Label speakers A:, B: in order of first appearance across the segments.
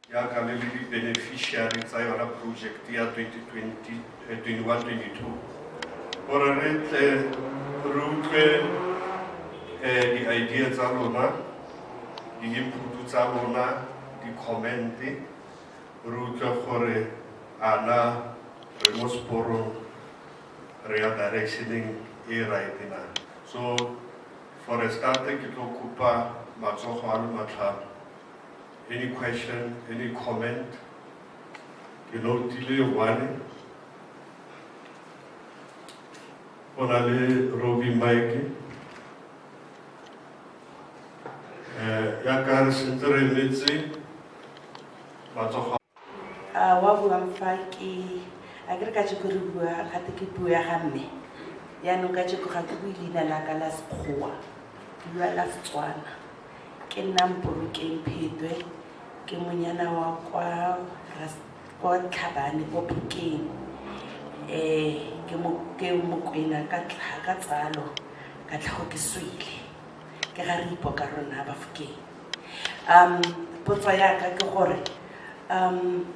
A: Jaaka le le di-beneficiary tsa yona project ya 2020, 21-22, gore re tle re utlwe di-idea tsa lona, di-input tsa lona, di-comment, re utlwe gore ana re mo seporong, re ya directioneng e right na. So for a start, ke tlo kopa matsogo a le matlhano. Any question, any comment? Ke notile one. Go na le Robbie Mike. Yaka re sentse re emetse matsogo.
B: A wa buang fa ke a ke re ka jeko re bua gate ke puo ya ga mme, yaanong ka jeko ga ke bue leina la ka la Sekgowa, ke bua la Setswana. Ke nna Mpolokeng Phetwe, ke monyana wa kwa Tlhabane ko Phokeng. Ke Mokwena ka tsalo, ka tlhago ke swele ke ga re ipoka rona Bafokeng. Potso yaka ke gore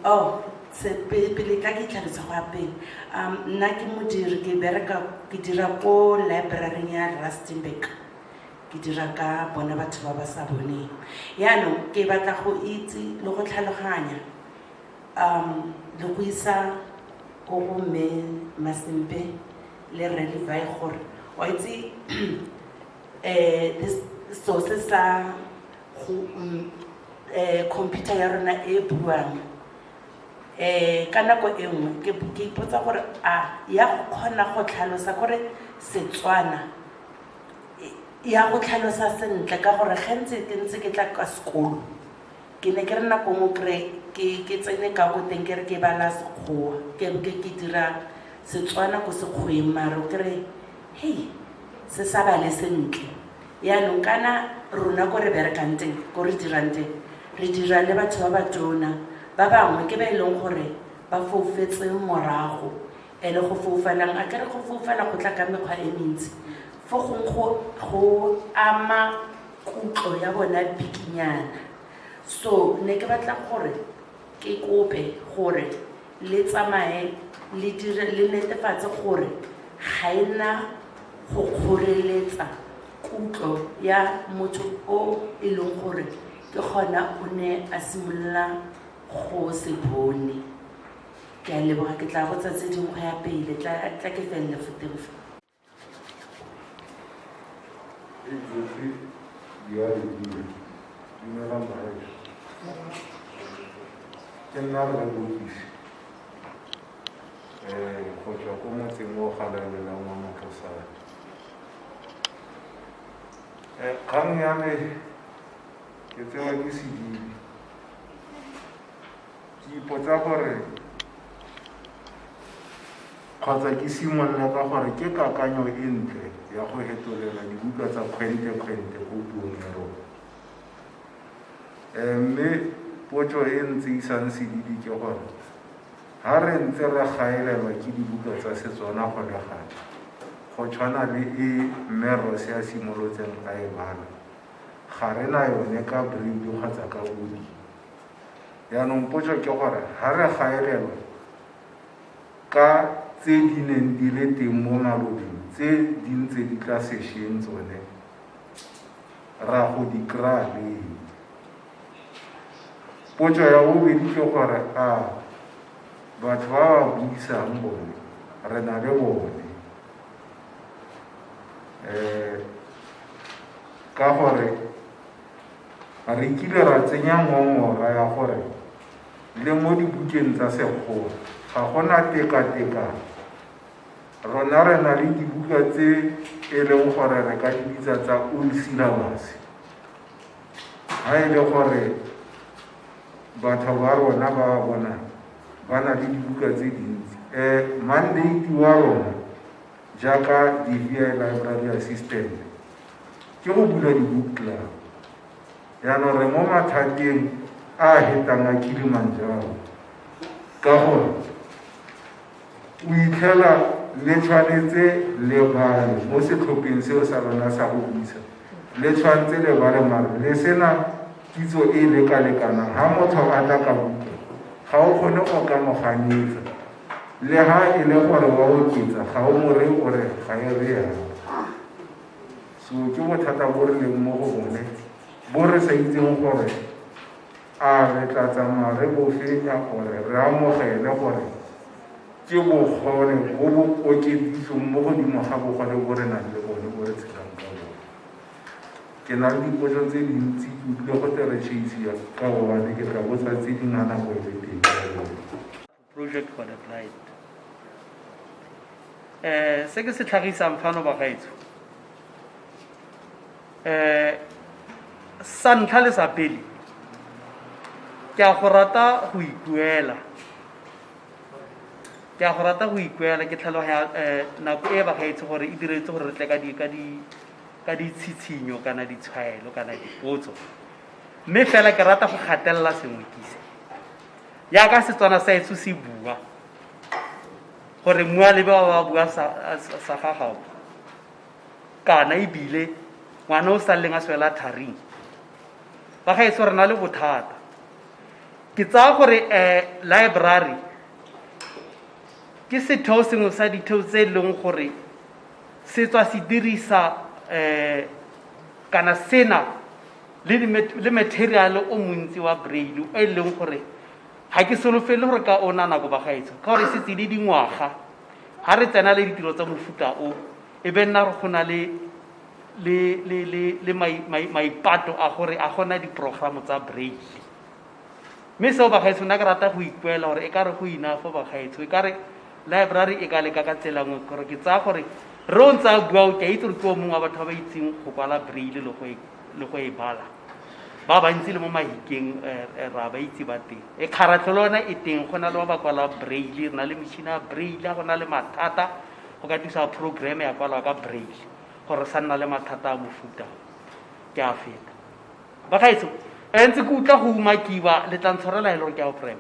B: oh, pele ka ke itlhalosa go ya pele, nna ke modiri, ke bereka, ke dira ko library ya Rustenburg, ke dira ka bona batho ba ba sa boneng. Yaanong ke batla go itse le go tlhaloganya le go isa ko go mme Masempe le rre Levi gore wa itse this so se sa go computer ya rona e buang ka nako e nngwe ke ipotsa gore a ya go kgona go tlhalosa gore Setswana ya go tlhalosa sentle, ka gore ge ntse ke ntse ke tla ka sekolo, ke ne ke re nako nngwe kry ke tsene ka ko teng, ke re ke bala Sekgowa, ke dira Setswana ko Sekgoweng, mare o kry hei se sa bale sentle. Yaanong kana rona ko re berekang teng, ko re dirang teng, re dira le batho ba batona, ba bangwe ke ba e leng gore ba foufetse morago. Ene go foufalang, a kere go foufala go tla ka mekgwa e mentsi, fo gongwe go ama kutlo ya bona bikinyana. So ne ke batla gore ke kope gore le tsamaye le dire le netefatse gore ga e na go kgoreletsa kutlo ya motho o e leng gore ke gona o ne a simolola go se bone. Ke a leboga, ke tla botsa tse dingwe go ya pele. Tla ke felele fo teng fa.
C: Tsotlhe di a lediwa. Dumelang bagaetsho, ke nna rre Bokisi go tswa ko motseng o galalelang wa Matlosane. Kgang ya me ke tsewa ke sedidi, ke ipotsa gore kgotsa ke simolola ka gore ke kakanyo e ntle ya go fetolela dibuka tsa kgwente-kgwente ko puong ya rona. Mme potso e ntse isang sedidi ke gore ha re ntse re gaelelwa ke dibuka tsa Setswana go le gale, go tshwana le e mme Rose a simolotseng a e bala, ga re na yone ka braille kgotsa ka audio. Yaanong potso ke gore ha re gaelelwa ka tse di neng di le teng mo malobeng, tse di ntse di tla sešweng tsone ra go di kry-a leng? Potso ya bobedi ke gore a batho ba ba buisang bone re na le bone, ka gore re kile ra tsenya ngongora ya gore le mo dibukeng tsa Sekgowa ga gona tekatekano. Rona re na le dibuka tse e leng gore re ka di bitsa tsa old syllabus, ha e le gore batho ba rona ba ba bonang ba na le dibuka tse dintsi. Mandate wa rona jaaka DVI library assistant ke go bula di-book club. Yaanong re mo mathateng a a hetang a Kilimanjaro, ka gore o itlhela le tshwanetse le bale mo setlhopheng seo sa lona sa go buisa, le tshwanetse le bale mare le sena Kitso e leka-lekanang. Ha motho a tla ka buka, ga o kgone go ka mo ganetsa. Le ha e le gore wa oketsa, ga o mo reye o re ga e re yalo. So ke bothata bo re leng mo go bone, bo re sa itseng gore a re tla tsamaya re bo fenya gore re amogele gore ke bogole bo bo okeditsweng mo godimo ga bogole bo re nang le bone bo re tshelang ka bone. Ke na le dipotso tse dintsi, ke utlwile go tle re chase ka gobane ke tla botsa tse di ngana go le teng.
D: Project for the Blind. Se ke se tlhagisang fano bagaetsho. Sa ntlha le sa pele, ke a go rata go ikuela. Ke a go rata go ikuela, ke tlhaloganya nako e bagaetsho gore e diretse gore re tle ka ditshitshinyo kana ditshwaelo kana dipotso. Mme fela ke rata go gatelela sengwe ke se. Jaaka Setswana sa etsho se bua, gore mmualebe wa ba bua sa ga gago, kana ebile ngwana o sa leng a swela tharing. Bagaetsho re na le bothata. Ke tsaya gore library ke setheo sengwe sa ditheo tse e leng gore se tswa se dirisa kana sena le material o montsi wa braille e leng gore ga ke solofele gore ka ona nako bagaetsho, ka gore setse le dingwaga ga re tsena le ditiro tsa mofuta o, e be nna re go na le maipato a gore a gona diprogeramo tsa braille. Mme seo bagaetsho nna ke rata go ikuela gore e ka re go enough bagaetsho, e ka re library e ka leka ka tsela nngwe, gore ke tsaya gore re o ntse a bua o ke a itse gore ke o mongwe wa batho ba ba itseng go kwala braille le go e bala. Ba bantsi le mo Mahikeng ra ba itse ba teng. E kgaratlho le yona e teng, go na le ba ba kwalang braille, re na le metšhini ya braille, go na le mathata go ka thusa program ya kwalwa ka braille gore sa nna le mathata a mofuta. Ke a feta. Bagaetsho, ntse ke utlwa go umakiwa, le tla ntshwarela e le gore ke a o prep.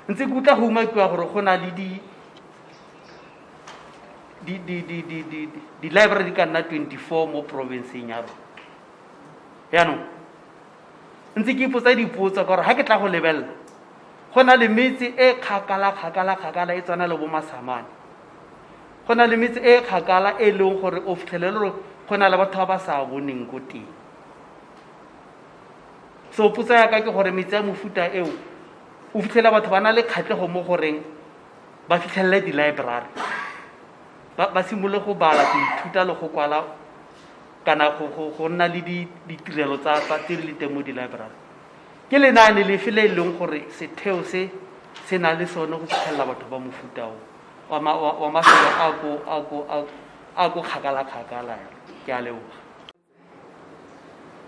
D: Ntse ke utlwa go umakiwa gore go na le di-library di ka nna 24 mo provinceng ya rona. Jaanong, ntse ke ipotsa dipotso ka gore ha ke tla go lebelela, go na le metse e kgakala, kgakala, kgakala e tswana le bo Masamane. Go na le metse e kgakala e leng gore o fitlhelele gore go na le batho ba ba sa boneng ko teng. So potso ya ka ke gore metse ya mofuta eo, o fitlhela batho ba na le kgatlhego mo goreng ba fitlhelele di-library. Ba simolole go bala, go ithuta le go kwala kana go nna le ditirelo tsa tse di leng teng mo di-library. Ke lenaane lefe le e leng gore setheo se se na le sone go fitlhelela batho ba mofuta o, wa mafelo a ko kgakala-kgakala? Ke a leboga.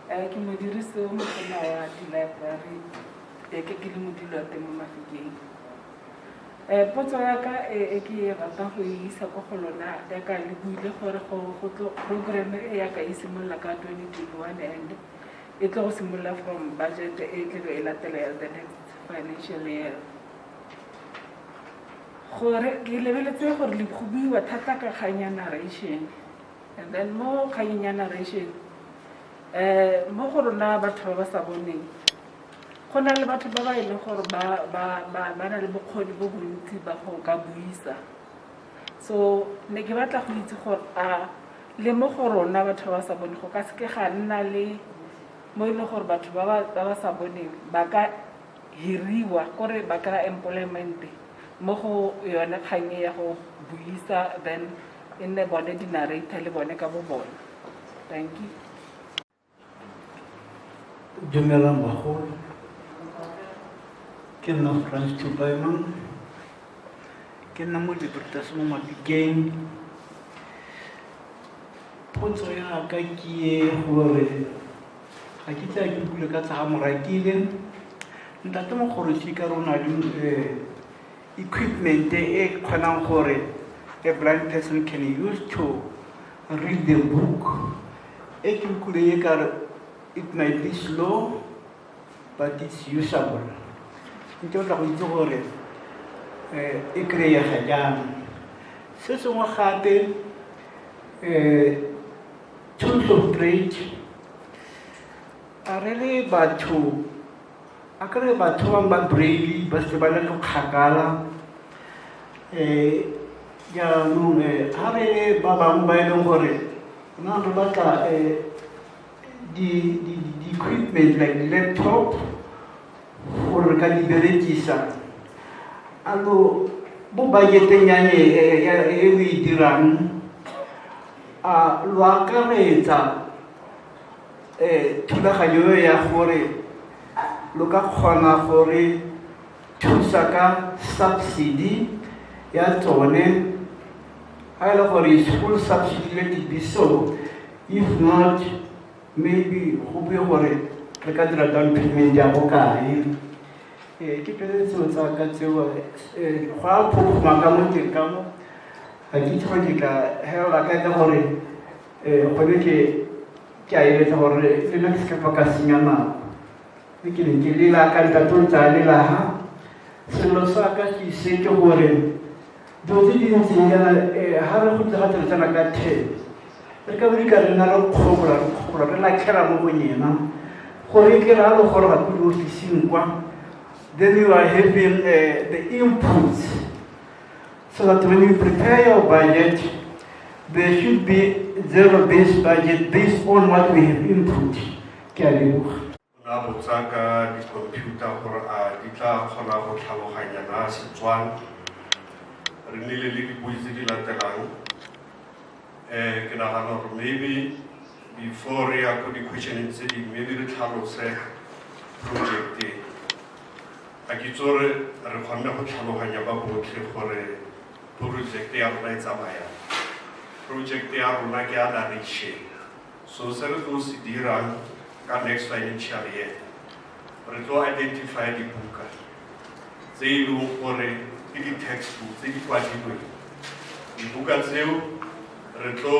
E: Ke modirisi o motona wa di-library, ke le moduli wa teng mo Mafikeng. Potso ya ka e ke ratang go e isa ko go lona, jaaka le buile gore go tlo program e ya ka e simolola ka 2021 and e tlo go simolola from budget e tlabe e latela ya the next financial year. Gore ke lebeletse gore le go buiwa thata ka kgang ya narration, and then mo kganyeng ya narration, mo go rona batho ba ba sa boneng, go na le batho ba ba e leng gore ba na le bokgoni bo bontsi ba go ka buisa. So ne ke batla go itse gore a le mo go rona batho ba ba sa boneng go ka seke ga nna le mo e leng gore batho ba ba sa boneng ba ka hiriwa, kore ba kry-a employment mo go yone kgang e ya go buisa, then e nne bone di-narrator le bone ka bo bone. Thank you.
F: Dumelang bagolo, ke nna Frans Tupaimang, ke nna mo Libertas mo Mafikeng. Potso ya ka ke e gore ga ke tle ke bule ka tsa ga Morakile, ntate Mogorosi ka re o na le equipment e kgonang gore a blind person can use to read the book. E ke utlwile e ka re it might be slow but it's usable. Nke batla go itse gore e kry-ega jang. Se sengwe gape, tools of trade, A re le batho, a kry batho bangwe ba braille ba setse ba le go kgakala. Jaanong ga re le ba bangwe ba e leng gore na re batla di-equipment like laptop gore re ka di berekisa, a lo bo budgeteng ya e o e dirang a lo akaretsa thulaganyo ya gore lo ka kgona gore thusa ka subsidy ya tsone, ga e le gore is full subsidy, let it be so. If not, maybe go bue gore re ka dira down payment ya bokae. Ke tseo tsa ka tseo. Go a phophoma ka mo teng ka mo, ga ke itse gore ke tla helela kae, ka gore gone ke a eletsa gore le nna ke se ka ka senya nako. Mme ke ne ke lela ka ntate o ntse a lela ha sello sa ka ke ise ke gore dilo tse di ntseng jaana, ga re go tle ga re tsena ka 10, re ka be di ka re nna re kgobola, re kgobola, re latlhela mo go yena gore e ke re a le goroga ko diofising kwa, then you are having the inputs so that when you prepare your budget, there should be zero-based budget based on what we have input. Ke a leboga.
A: O ne a botsa ka di-computer gore a di tla kgona go tlhaloganya na Setswana. Re nnile le dibui tse di latelang. Ke nagana gore maybe before re ya ko di-questioneng tse dingwe, maybe re tlhalose project e. Ga ke itse gore re kgonne go tlhaloganya ba botlhe gore project ya rona e tsamaya. Project ya rona ke ya narration. So se re tlo se dirang ka next financial year, re tlo identify dibuka tse e leng gore ke di-textbook tse di kwadilweng. Dibuka tseo re tlo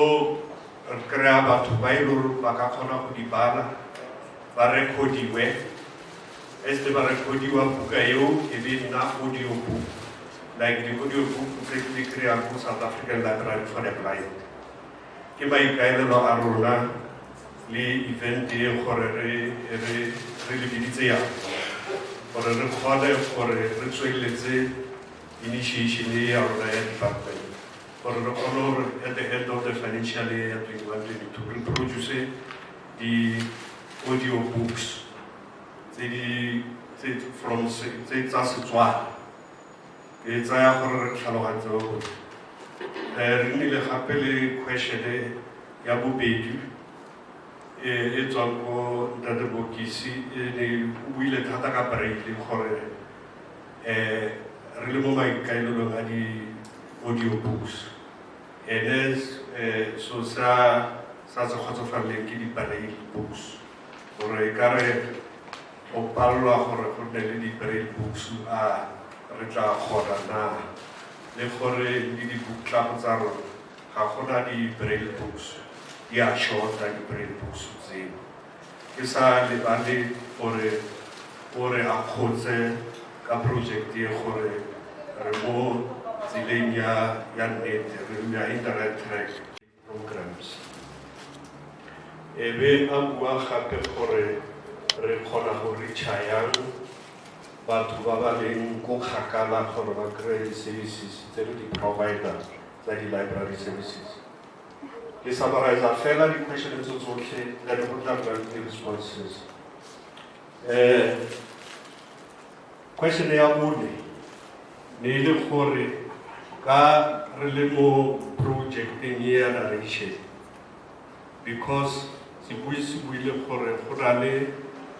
A: re kry-a batho ba e leng gore ba ka kgona go di bala, ba record-iwe. As ba record-iwa, buka eo e be nna audio book, like the audio book tse ke di kry-ang ko South African Library for the Blind. Ke maikaelelo a rona le event e gore re lebeditse yang gore re kgone gore re tsweletse initiation e ya rona ya department, gore re kgone gore at the end of the financial year ya 21-22 re produce di-audio books tse di tse from tse tsa Setswana. Ke tsaya gore re tlhalogantse ba botlhe. Re nnile gape le question ya bobedi e tswang ko ntate Bokisi. E ne o buile thata ka braille, gore re le mo maikaelelong a di-audio books, ene so sa se kgotsofaleleng ke di-braille books, gore e ka re go palelwa gore go nne le di-braille books, a re tla kgona na, le gore le di-book club tsa rona ga gona di-braille books, di a short-a di-braille books tseo. Ke sa lebale gore o re akgotse ka project e, gore re mo tseleng ya nnete, re we are in the right track programs. E be a bua gape gore re kgona go reacha yang batho ba ba leng ko kgakala gore ba kry-e di-services tse re di provider tsa di-library services. Ke summarize fela di-question tse tsotlhe, then go tla nna le di-responses. Question ya bone ne e le gore ka re le mo projecteng e ya narration, because sebui se buile gore go na le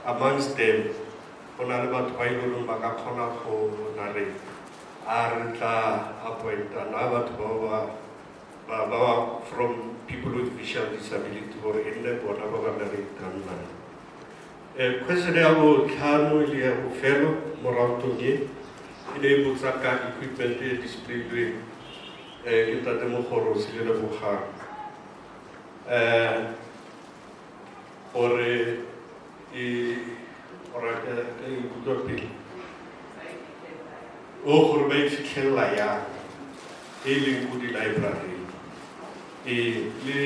A: amongst them go na le batho ba e leng ba ka kgona go narrate, a re tla appointa na batho ba from people with visual disability gore e nne bona ba ba narratang na. Question ya botlhano le ya bofelo mo roundong e e ne e botsa ka equipment e displaylweng ke tate Mogorosi le Lebogang, gore e ora ke ikutlwa pele o gore ba e fitlhelela yang e leng ko di-library e le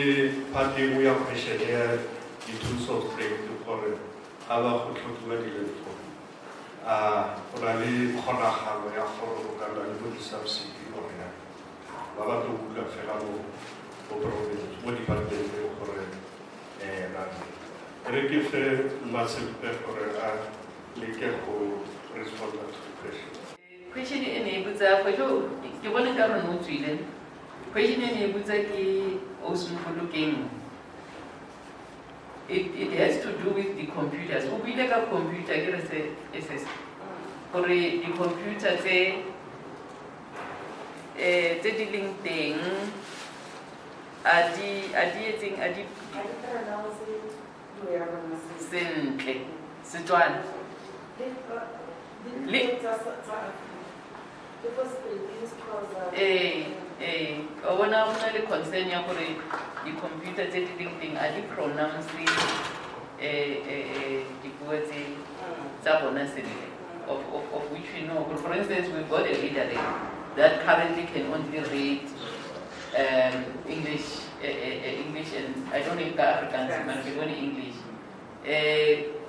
A: part e nngwe ya question ya di-tools of trade, gore Ga ba go tlhokiwa di-laptop, a go na le kgonagalo ya gore o ka nna le bo di-subsidy or yang? Ba batla go utlwa fela mo province, mo departmenteng gore ba re ke fe Mmasepe gore a leke go responda to the question.
G: Question e ne e botsa for sure, ke bone ka rone o tswile. Question e ne e botsa ke Osmolokeng. It has to do with the computers. O buile ka computer ke re se SS. Gore di-computer tse tse di leng teng a di etseng a di sentle Setswana. Ee, o bona go na le concern ya gore di-computer tse di leng teng a di pronounce dipuo tse tsa bona sentle, of which we know. For instance, we've got a reader there that currently can only read English, English and I don't know if Afrikaans, but ke bone English.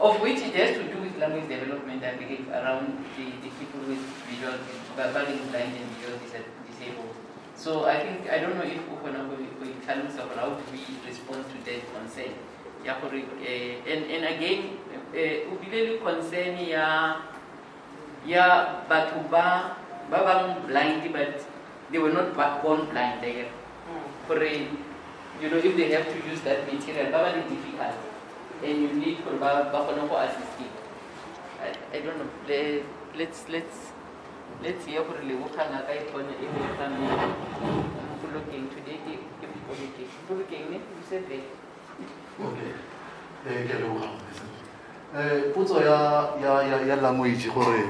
G: Of which it has to do with language development, I believe, around the people with visual, blind and visual disabled. So I think, I don't know if o kgona go itlhalosa gore how do we respond to that concern. Ya gore, and again, o bile le concern ya batho ba bang blind, but they were not born blind. Like, gore, if they have to use that material, ba ba le difficult, and you need gore ba kgone go assist. I don't know. Let's hear gore lebogang a ka e kgone e lebogang Mpolokeng today ke Mpolokeng. Mpolokeng ne you said there.
H: Okay. Ke a leboga. Potso ya language gore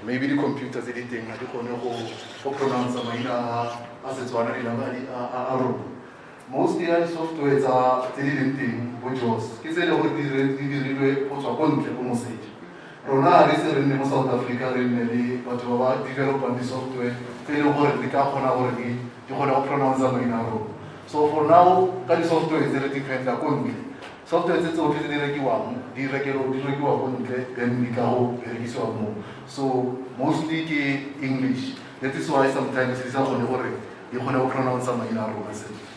H: maybe di-computer tse di teng ga di kgone go pronounce maina a Setswana di a rona. Most ya di-software tsa tse di leng teng bo JAWS ke tse e leng gore di dirilwe go tswa ko ntle ko moseja. Rona ga re ise re nne mo South Africa re nne le batho ba ba developang di-software tse e leng gore di ka kgona gore di kgone go pronounce maina a rona. So for now ka di-software tse re dependa ko ntle. Software tse tsotlhe tse di rekiwang di rekiwa ko ntle, then di tla go berekisiwa mo. So mostly ke English. That is why sometimes di sa kgone gore di kgone go pronounce maina a rona sentle.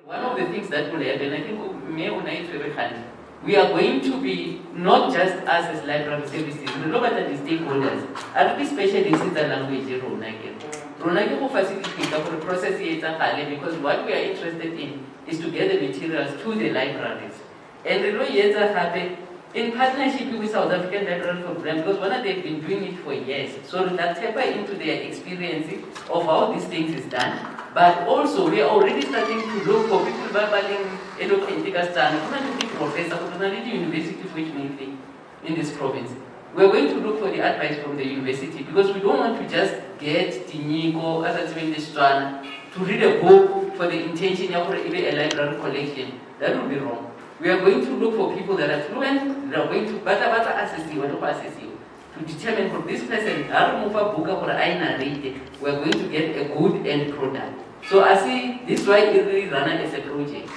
G: One of the things that will happen, I think mme o ne a itshwere hantle, we are going to be not just us as library services, re lo batla di-stakeholders. A re di-specialists tsa language rona ke. Rona ke go facilitate gore process e etsagale, because what we are interested in is to get the materials to the libraries. And re lo e etsa gape in partnership with South African Library for Blind, because one of they've been doing it for years. So re tla tap into their experience of how these things is done. But also, we are already starting to look for people ba ba leng eloquent ka Setswana. Go na le di-professor, go na le di-university fortunately in this province. We are going to look for the advice from the university, because we don't want to just get Tinyiko, as I said in Setswana, to read a book for the intention ya gore e be a library collection. That would be wrong. We are going to look for people that are fluent, that are going to batla assessiwa le go assessiwa to determine for this person, ha re mo fa buka gore a e narrate, we are going to get a good end product. So I see this is why it really run as a project.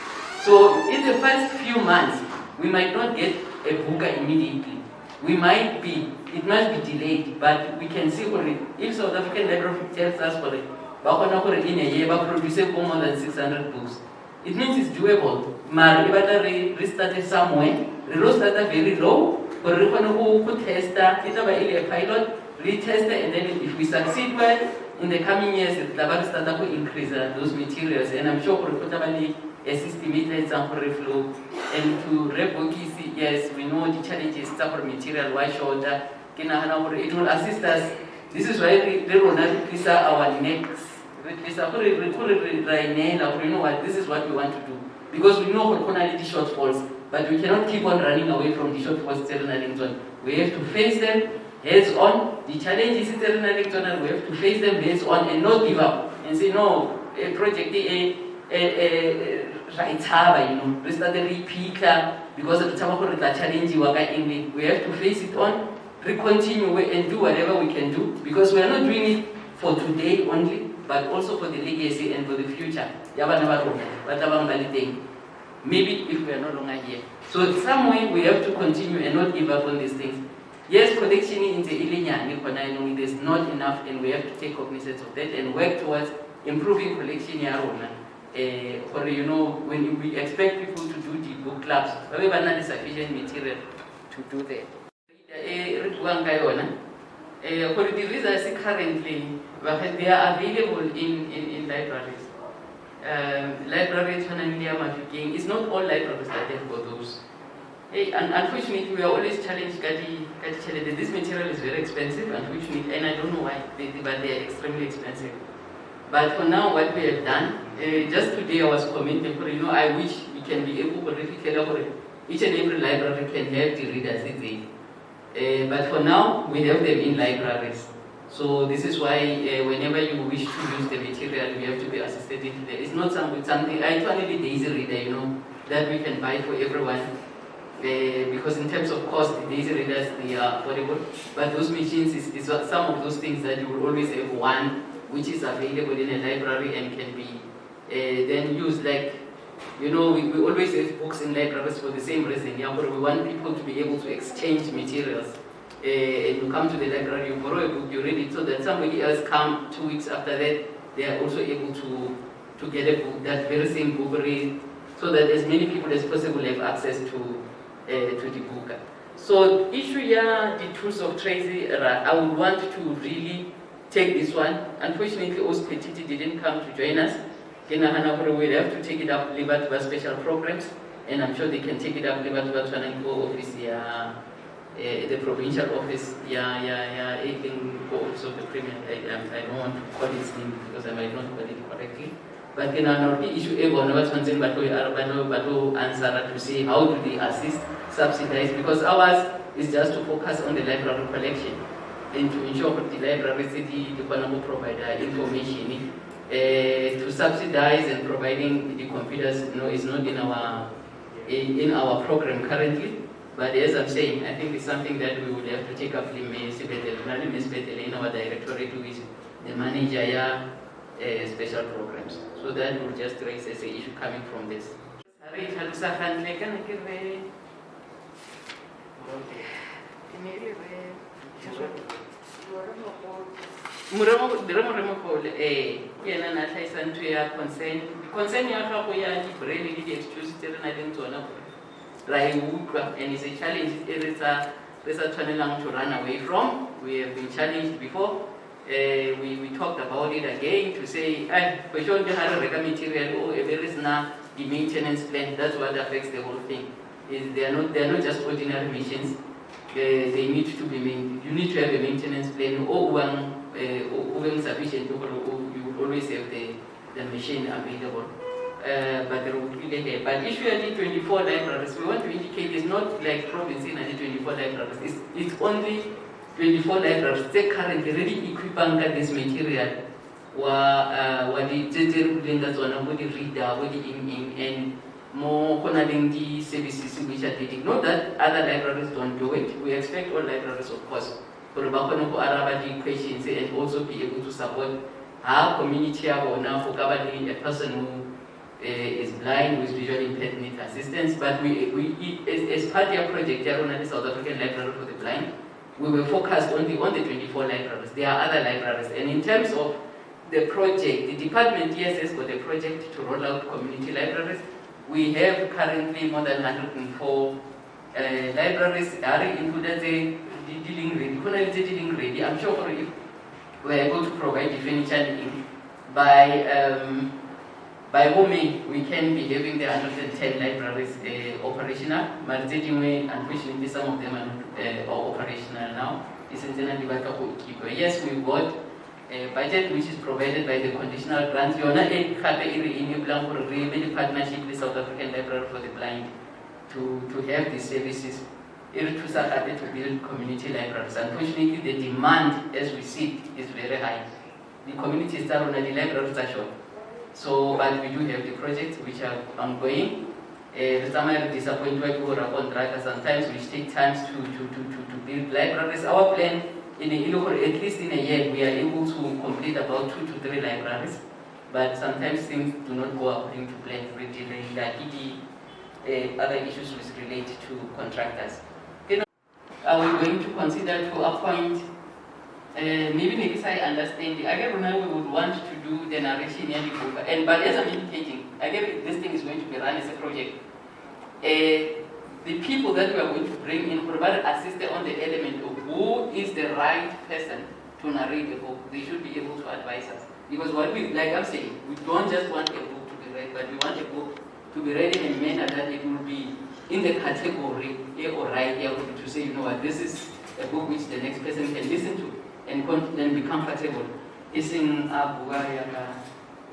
G: So in the first few months, we might not get a buka immediately. It must be delayed, but we can see gore if South African Library tells us gore ba kgona gore in a year ba produce more than 600 books, it means it's doable. Mara e batla re start somewhere, re lo start very low, gore re kgone go testa, e tla ba e le a pilot, re test and then if we succeed well, in the coming years, re tla ba re starta go increase those materials, and I'm sure gore go tla ba le a system e tla etsang gore flow. And to rebokisi, yes, we know the challenges tsa gore material wa shorter. Ke nagana gore it will assist us. This is why re rona re tlisa our necks, re tlisa gore re ra e neela gore you know what, this is what we want to do, because we know gore go na le di-shortfalls, but we cannot keep on running away from the shortfalls tse re nang le tsone. We have to face them heads on. The challenges tse re nang le tsone, we have to face them heads on and not give up and say no, a project e ra e tshaba, re start re iphitlha because re tshaba gore re tla challenge-iwa ka eng. We have to face it on, re continue and do whatever we can do, because we are not doing it for today only, but also for the legacy and for the future ya bana ba rona ba tla bang ba le teng. Maybe if we are no longer here. So some way we have to continue and not give up on these things. Yes, collection in the Ilinyani, there's not enough, and we have to take cognizance of that and work towards improving collection ya rona. Or you know, when we expect people to do the book clubs, we have not sufficient material to do that. For the reasons currently, they are available in libraries. Library it's not all libraries that have got those. Hey, and unfortunately, we are always challenged. This material is very expensive, unfortunately, and I don't know why, but they are extremely expensive. But for now, what we have done, just today I was commenting for, you know, I wish we can be able to each and every library can have the readers. But for now, we have them in libraries. So this is why whenever you wish to use the material, we have to be assisted into there. It's not something, I finally Daisy Reader, you know, that we can buy for everyone. Because in terms of cost, the Daisy Readers, they are affordable. But those machines, is some of those things that you will always have one which is available in a library and can be then used. Like, you know, we always have books in libraries for the same reason. Yeah, but we want people to be able to exchange materials. And you come to the library, you borrow a book, you read it, so that somebody else come 2 weeks after that, they are also able to get a book, that very same book read, so that as many people as possible have access to the book. So issue here, the tools of trade, I would want to really take this one. Unfortunately, Os Petiti didn't come to join us. We'll have to take it up Liberty special programs, and I'm sure they can take it up Liberty office, yeah, the provincial office, yeah, office of the Premier. I don't want to call its name because I might not call it correctly. But in our issue, answer to see how do they assist, subsidize, because ours is just to focus on the library collection and to ensure that the library city the provide information. To subsidize and providing the computers, you know, is not in our program currently. But as I'm saying, I think it's something that we would have to take up in our directorate, who is the manager special programs. So that will just raise as an issue coming from this. Concern and it's a challenge to run away from. We have been challenged before. We talked about it again to say, material, there is now the maintenance plan. That's what affects the whole thing. Is they are not just ordinary machines. They need to be you need to have a maintenance plan or one sufficient. You will always have the machine available. But there will be later. But usually 24 libraries, we want to indicate it's not like province in 24 libraries. It's only 24 libraries. They currently really equip this material. And more the services which are dedicated. Not that other libraries don't do it. We expect all libraries, of course, for the questions and also be able to support our community a person who is blind with visually impaired need assistance. But we as part of our project here on the South African Library for the Blind, we were focused only on the 24 libraries. There are other libraries. And in terms of the project, the department, yes, has got a project to roll out community libraries. We have currently more than 104 libraries are included dealing ready. I'm sure if we are able to provide the furniture by May, we can be having the 110 libraries operational. But unfortunately, some of them are not operational now. Yes, we've got a budget which is provided by the conditional grants. Partnership with South African Library for the Blind to have these services to build community libraries. Unfortunately, the demand as we see it is very high. The communities are on the libraries are short. So, but we do have the projects which are ongoing. Disappointment sometimes which take time to build libraries. Our plan in a, at least in a year, we are able to complete about 2 to 3 libraries. But sometimes things do not go according to plan. other issues which relate to contractors. Are we going to consider to appoint, maybe because I understand, I get we would want to do the narration in the book, and but as I'm indicating, I get this thing is going to be run as a project. The people that we are going to bring in provide assist on the element of who is the right person to narrate the book. They should be able to advise us. Because what we, like I'm saying, we don't just want a book to be read, but we want a book to be read in a manner that it will be in the category A or right here to say, you know what, this is a book which the next person can listen to and then be comfortable. It's in Abuayaka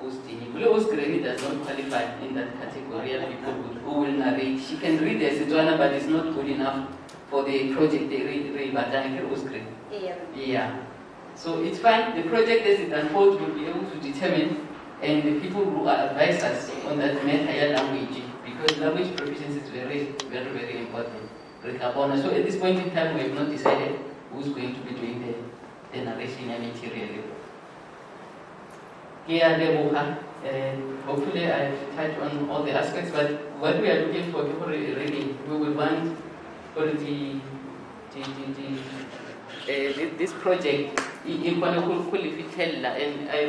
G: Ostini. Granny does not qualify in that category of people who will narrate. She can read the Setswana, but it's not good enough for the project they read. Yeah. So it's fine. The project as it unfolds will be able to determine, and the people who are advisors on that matter language, because language proficiency is very, very, very important. So at this point in time, we have not decided who's going to be doing the narration and material. Hopefully I've touched on all the aspects, but what we are looking for really, we will want for the this project and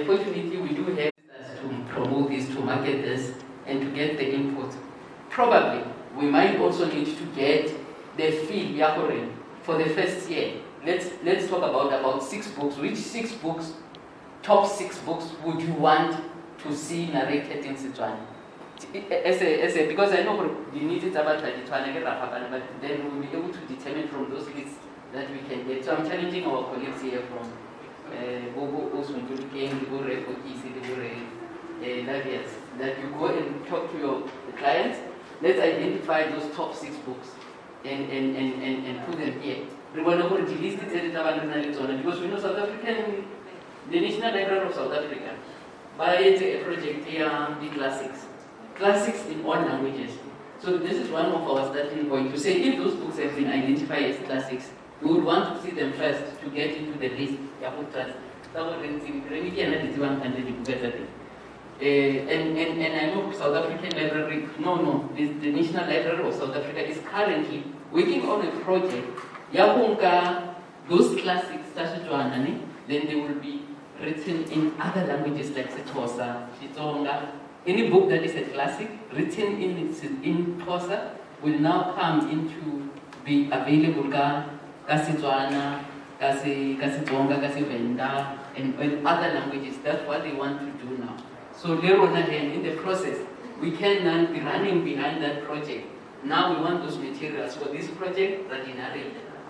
G: fortunately we do have to promote this, to market this, and to get the input. Probably we might also need to get the feel for the first year. Let's talk about 6 books. Which 6 books, top 6 books would you want to see narrated in Setswana? Because I know the needs about but then we'll be able to determine from those lists that we can get. So I'm challenging our colleagues here from Bobo Osuntulukeng, Bore Fokisi, Bore Lavias, that you go and talk to your clients. Let's identify those top 6 books and put them here. Because we know South African, the National Library of South Africa, by a project here, the classics. Classics in all languages. So this is one of our starting points to say if those books have been identified as classics, we would want to see them first to get into the list. And I know South African Library, the National Library of South Africa is currently working on a project. Those classics, then they will be written in other languages like Xhosa, Xitsonga. Any book that is a classic written in Xhosa will now come into be available ka Setswana, ka Xitsonga, ka Venda, and other languages. That's what they want to do now. So Lerona, in the process, we cannot be running behind that project. Now we want those materials for this project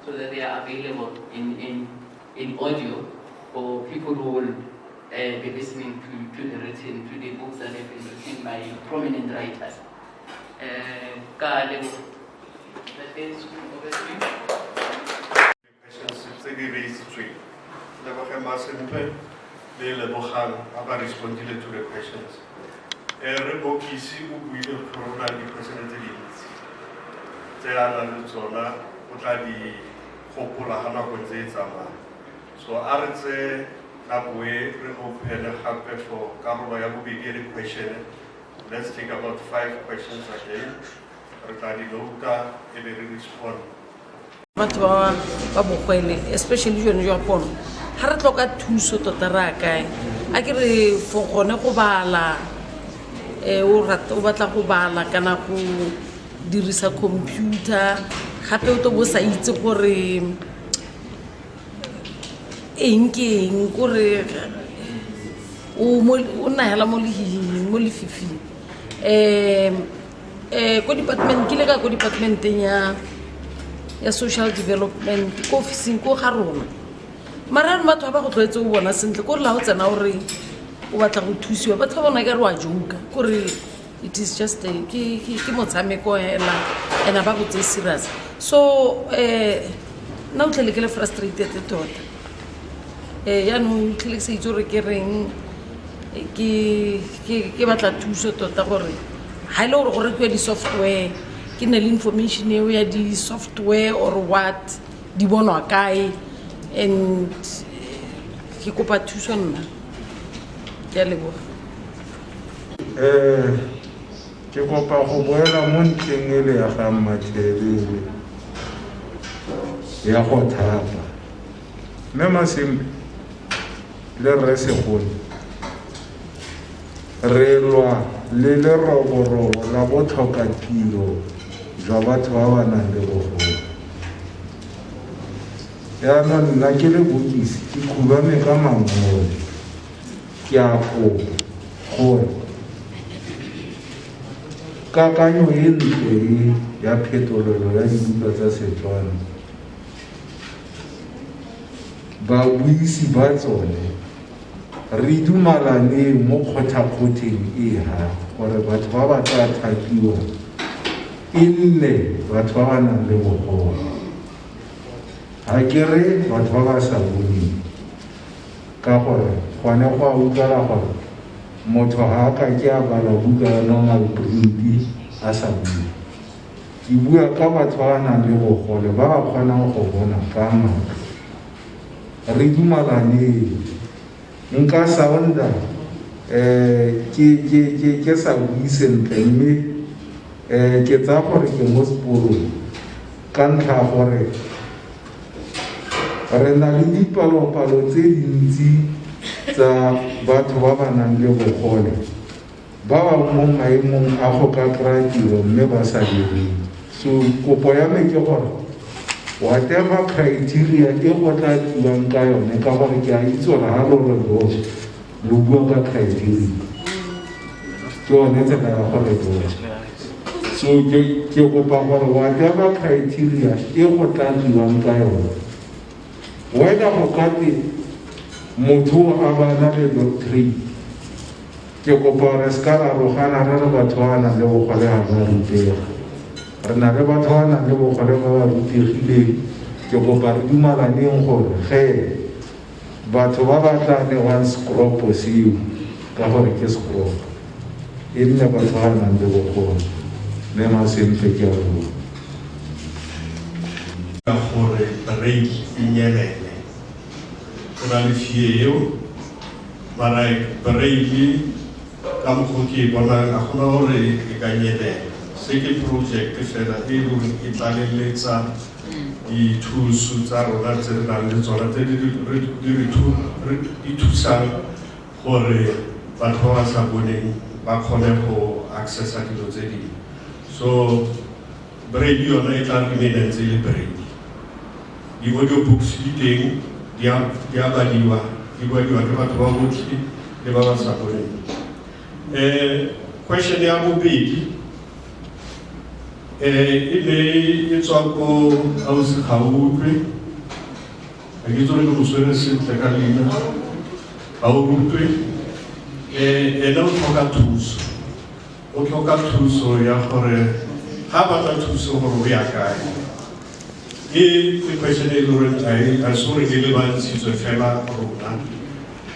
G: so that they are available in audio for people who will be listening to the written, to the books that have been written by prominent writers.
A: Respondile to the questions. Re Bokisi o buile gore o na le di-question tse dintsi tse a nang le tsona, o tla di gopola ga nako ntse e tsamaya. So a re tse nako e re open gape for karolo ya bobedi e le question. Let's take about 5 questions again. Re tla di nota e be re respond.
I: Batho ba bogwele, especially jone jwa pono, ga re tlhoka thuso tota re a kae? A ke re for gone go bala, o batla go bala kana go dirisa computer, gape o to bo sa itse gore eng ke eng, kore o nna hela mo lehihing, mo lefifing. Ko department, ke ile ka ko departmenteng ya social development, ko officing ko ga rona. Mara re batho ba ba go tlwaetse o bona sentle, ko re la o tsena o re o batla go thusiwa, batho ba bona e ka re wa joke, kore it is just ke motshameko hela, and ba go tseye serious. So nna o tlhele ke le frustrated tota. Jaanong tlhele ke sa itse gore ke reng, ke batla thuso tota gore ha e le gore go rekiwa di-software, ke nne le information eo ya di-software or what, di bonwa kae, and ke kopa thuso nna. Ke a leboga.
C: Ke kopa go boela mo ntlheng ele ya ga Mmathebele ya go thapa. Mme Masimpe le Rre Segone, re lwa le leroborobo la botlhokatiro jwa batho ba ba nang le bogole. Yaanong nna ke le bokisi ke khubame ka mangole, ke a kopa gore kakanyo e ntle e ya phetolelo ya dibuka tsa Setswana, babuisi ba tsone re dumalane mo kgothakgotheng e ha gore batho ba ba tla thapiwa e nne batho ba ba nang le bogole. Ga ke re batho ba ba sa boneng, ka gore gone go a utlwala gore motho ga a ka ke a bala buka ya normal print a sa bue. Ke bua ka batho ba ba nang le bogole ba ba kgonang go bona ka matlho. Re dumalaneng. Nka sounda ke sa bue sentle, mme ke tsaya gore ke mo seporong ka ntlha ya gore re na le dipalopalo tse dintsi tsa batho ba ba nang le bogole ba ba mo maemong a go ka kry-a tiro mme ba sa direng. So kopo ya me ke gore whatever criteria e go tla tliwang ka yone, ka gore ke a itse gore ga lo re botlhe lo bua ka criteria, ke yone tsela ya gore botlhe. So ke kopa gore whatever criteria e go tla tliwang ka yone, whether go ka twe motho a ba na le doctorate, ke kopa gore se ka ra rogana re re batho ba nang le bogole ga ba rutega. Re na le batho ba nang le bogole ba ba rutegileng. Ke kopa re dumalaneng gore ge batho ba ba tla newang sekropo seo, ka gore ke sekropo, e nne batho ba nang le bogole. Mme Masempe, ke a leboga.
A: Ka gore braille e nyelele, go na le fee eo, mara braille ka mokgwa ke e bonang ga gona gore e ka nyelela. Se ke project fela e leng e tlaleletsa dithuso tsa rona tse re nang le tsona tse di thusang gore batho ba ba sa boneng ba kgone go accessa dilo tse dingwe. So braille yona e tla remain ntse e le braille. Di-audio books di teng, di a badiwa, di badiwa ke batho ba botlhe le ba ba sa boneng. Question ya bobedi e ne e tswa ko ausi Gautlwe, ga ke itse gore ke mo tshwere sentle ka leina, Gautlwe. Ene o tlhoka thuso, o tlhoka thuso ya gore ga batla thuso gore o ya kae. Ke question e le goreng a se gore e lebantshitswe fela rona.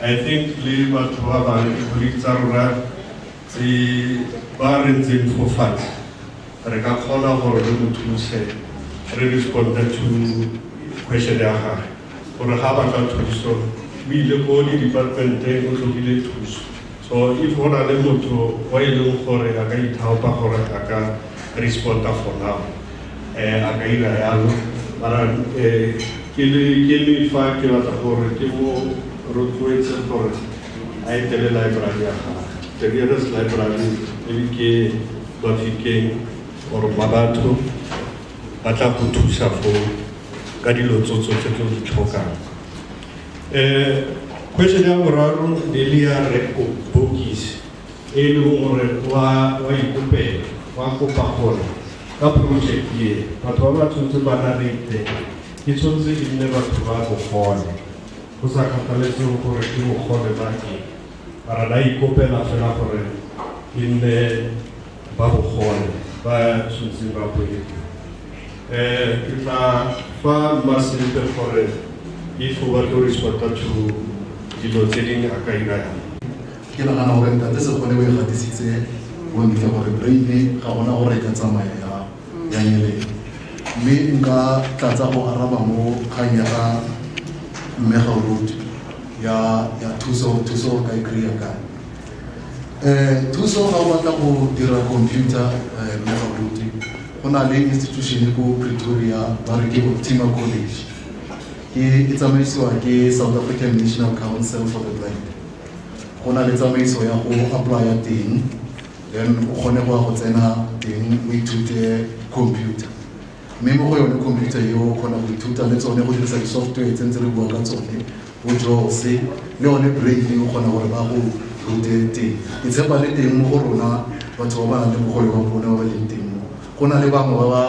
A: I think le batho ba bangwe, di-colleague tsa rona tse ba re ntseng fo fatshe, re ka kgona gore re mo thuse, re responde to question ya gagwe gore ga batla thuso o ile ko di-departmenteng, o tlhokile thuso. So if go na le motho o e leng gore a ka ithaopa gore a ka responda for now, a ka ira yalo. Mara ke le fa ke batla gore ke mo rotloetse gore a etele library ya gagwe, the nearest library e ke Mafikeng or Mabatho, ba tla go thusa fo ka dilo tso tsotlhe tse o di tlhokang. Question ya boraro ne le ya Rre Bokisi, e leng gore wa ikopela, wa kopa gore ka project e batho ba ba tshwanetse ba narrate ke tshwanetse e nne batho ba bogole, go sa kgathalesege gore ke bogole ba eng, mara ba ikopela fela gore e nne ba bogole ba tshwanetseng ba boele. Ke tla fa Masempe gore if o batla go responda to dilo tse dingwe a ka ira yang.
H: Ke nagana gore ntate Segone o e gatisitse bontle gore braille ga gona gore e ka tsamaya ya nyelela. Mme nka tlatsa go araba mo kgang ya ga mme Gaoruti ya thuso ka e kry-a kae. Thuso ga o batla go dira computer mme Gabuti, go na le institution ko Pretoria ba re ke Optima College. Ke e tsamaisiwa ke South African National Council for the Blind. Go na le tsamaiso ya go apply-a teng, then o kgone go ya go tsena teng o ithute computer. Mme mo go yone computer eo o kgona go ithuta le tsone go dirisa di-software tse ntse re bua ka tsone, bo JAWS le yone Braille o kgona gore ba go rute teng. Ke tshepa le teng mo go rona batho ba ba nang le bogole ba bone ba ba leng teng mo. Go na le bangwe ba ba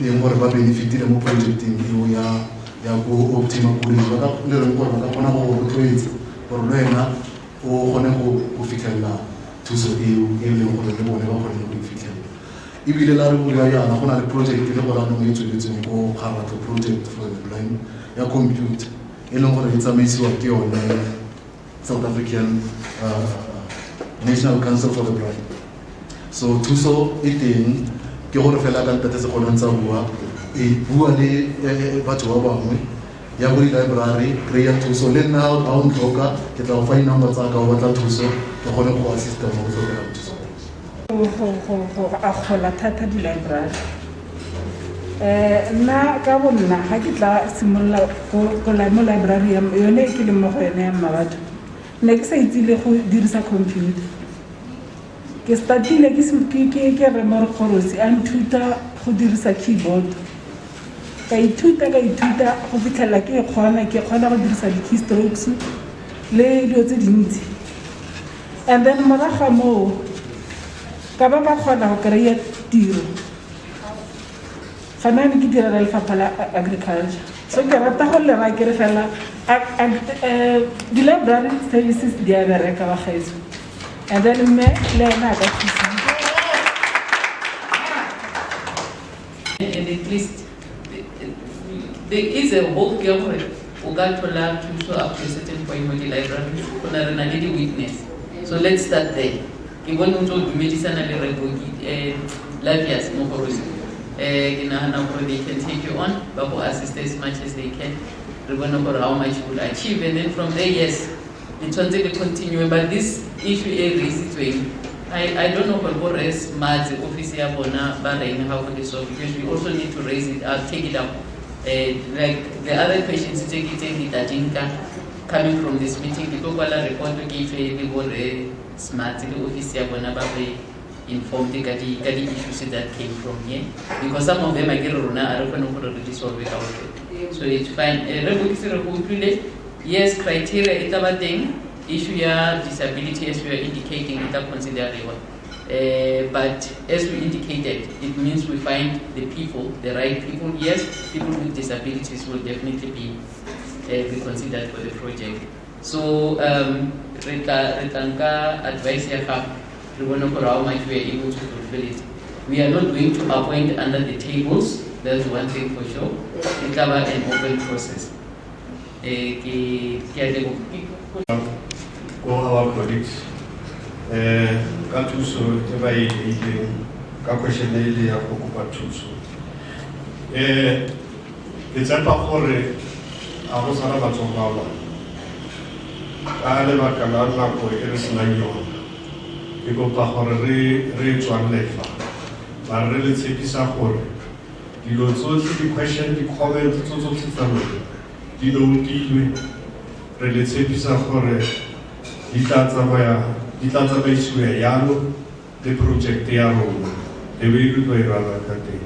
H: leng gore ba benefit-ile mo project-eng eo ya ko Optima College, ba ka le reng gore ba ka kgona go go rotloetsa gore le wena o kgone go fitlhelela thuso eo e leng gore le bone ba kgone go e fitlhelela. Ebile la re bua jaana go na le project le gore anong e tsweletseng ko Kgaratlho Project for the Blind ya computer e leng gore e tsamaisiwa ke yone South African National Council for the Blind. So thuso e teng, ke gore fela ka ntate Sekgona ntse a bua, e bua le batho ba bangwe ya go di-library, kry-a thuso. Le nna ga o ntlhoka ke tla go fa di-number tsa ka, o batla thuso ke kgone go assista mo go tlhokegang thuso.
E: Go akgola thata di-library. Nna ka bo nna ga ke tla simolola mo library ya yone e ke leng mo go yone ya Mmabatho, ne ke sa itse le go dirisa computer. Ke start-ile ke re Mogorosi a nthuta go dirisa keyboard. Ka ithuta, ka ithuta go fitlhela ke kgona, ke kgona go dirisa di-keystrokes le dilo tse dintsi. And then morago ga moo ka ba ka kgona go kry-a tiro. Gone jaanong ke direla lefapha la agriculture. So ke rata go le raya ke re fela, di-library services di a bereka ba gaetsho. And then mme le ena a ka thusa.
G: And at least there is a hope ya gore o ka thola thuso up to a certain point mo di-library, go na re na le di-witness. So let's start there. Ke bone o ntse o dumedisana le Reboki, Lavias Mogorosi. Ke nagana gore they can take you on, ba go assist as much as they can. Re bone gore how much you will achieve, and then from there, yes, le tshwanetse le continue. But this issue e raisitsweng, I don't know gore bo Rre Smuts office ya bona ba reng ga go le so, because we also need to raise it up, take it up. Like the other questions tse ke tse di tla dinka coming from this meeting, ke tlo kwala report ke ife le bo Rre Smuts le office ya bona ba be informed ka di issues that came from here, because some of them a ke re rona a re kgone gore re di solve kaofela. So it's fine. Re bokise re go utlwile. Yes, criteria e tla ba teng. Issue ya disability, as we are indicating, e tla consideriwa. But as we indicated, it means we find the people, the right people. Yes, people with disabilities will definitely be considered for the project. So re tla nka advice ya gago, re bone gore how much we are able to fulfill it. We are not going to appoint under the tables, that's one thing for sure. E tla ba an open process. Ke a leboga.
A: Ko our colleagues, ka thuso e ba e neileng, ka question e le ya go kopa thuso. Ke tshepa gore a go sala matsogo a bone ka lebaka la nako e re senang yona. Ke kopa gore re tswalele fa, ba re le tshepisa gore dilo tsotlhe, di-question, di-comment tso tsotlhe tsa lona di notilwe. Re le tshepisa gore di tla tsamaya, di tla tsamaisiwa yalo le project ya rona e be re tlo e rana ka teng.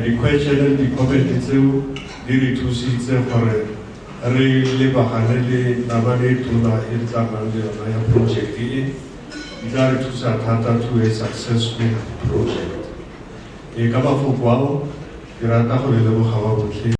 A: Di-question le di-comment tseo di re thusitse gore re lebagane le namane e tona e re tlamayang le yona ya project e. Di tla re thusa thata to a successful project. Ka mafoko ao ke rata go le leboga ba botlhe.